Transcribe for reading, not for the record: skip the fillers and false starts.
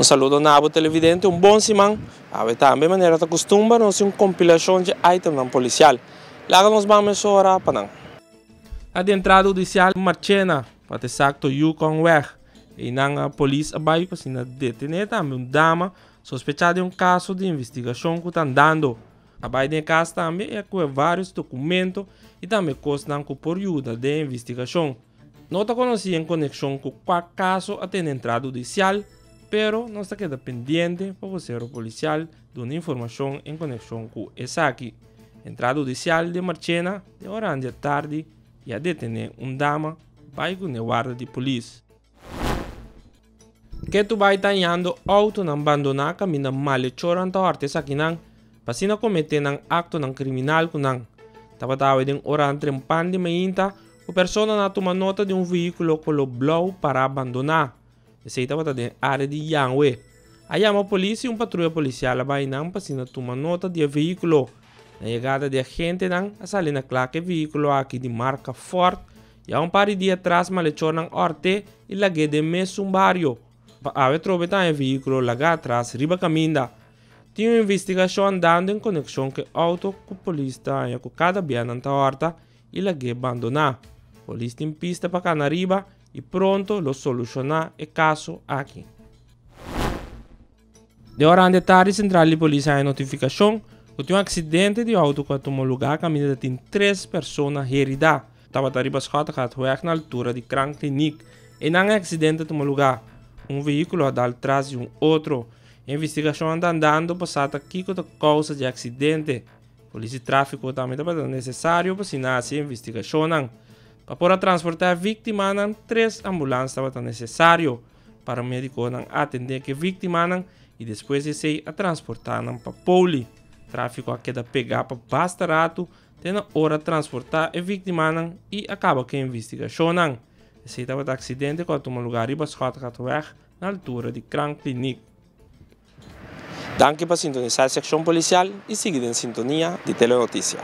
Un saludo na abo televidente, un bon siman. Awe tambe manera ta kustumber nos tin un kompilashon dje itemnan polisial. Laga nos ban mesora pa nan. A di entrada hudisial Marchena, pa ta eksakto Yukonweg. Einan polis a bai pa asina detené tambe un dama sospechá den un kaso di investigashon ku ta andando. A bai den e kas tambe i a kohe vários dokumento i tambe kosnan ku por yuda den e investigashon. No ta konosí en konekshon ku kua kaso a tene entrada hudisial, pero nos ta keda pendiente pa vosero polisial duna informashon en konekshon ku esaki. Entrada hudisial den Marchena den oran di atardi i a detené un dama bai ku n'e warda di polis. Ketu bai ta hañando outonan bandoná kaminda malechornan ta hòrta esakinan pa asina kometé nan aktonan kriminal ku nan. Tabata awe den oranan trempan di mainta ku personanan a tuma nota di un vehíkulo koló blou pará bandoná. Esei tabata den área di Yanwe. A yama polis i un patruya polisial a bai nan pa asina tuma nota di e vehíkulo. Na yegada di agentenan a sali na kla ku e vehíkulo aki di marka Ford Ya un par di dia atras malechornan òrt'é i lag'é den mesun bario. Pa awe trobe ta haña vehíkulo lagá atras riba kaminda. Tin un investigashon andando en konekshon ku e outo ku polis ta haña ku kada bia nan ta òrta i lag'é bandoná. Polis tin pista pa kana riba i pronto lo solushoná e kaso aki. Den ora di tardi sentral di polis a haña notifikashon ku tin un aksidente di outo ku a tuma lugá kaminda ta tin tres persona heridá. Tabata riba Schottegatweg na altura di Krankkliniek. Einan e aksidente a tuma lugá. Un vehíkulo a dal tras di un otro. E investigashon ta andando pa sa ta kiko ta kousa di e aksidente. Polis di tráfiko tambe tabata nesesario pa asina hasi e investigashonnan. Pa por a transportá e víktimanan, tres ambulans tabata nesesario. Paramedikonan a atendé ku e víktimanan i despues di esei a transportá nan pa Poli. Tráfiko a keda pegá pa basta ratu te na ora transportá e víktimanan i a kaba ku e investigashonnan. Esei tabata aksidente ku a tuma lugá riba Schotgatweg na altura di Krankkliniek. Danki pa sintonisá e sekshon polisial i sigui den sintonia di Telenoticia.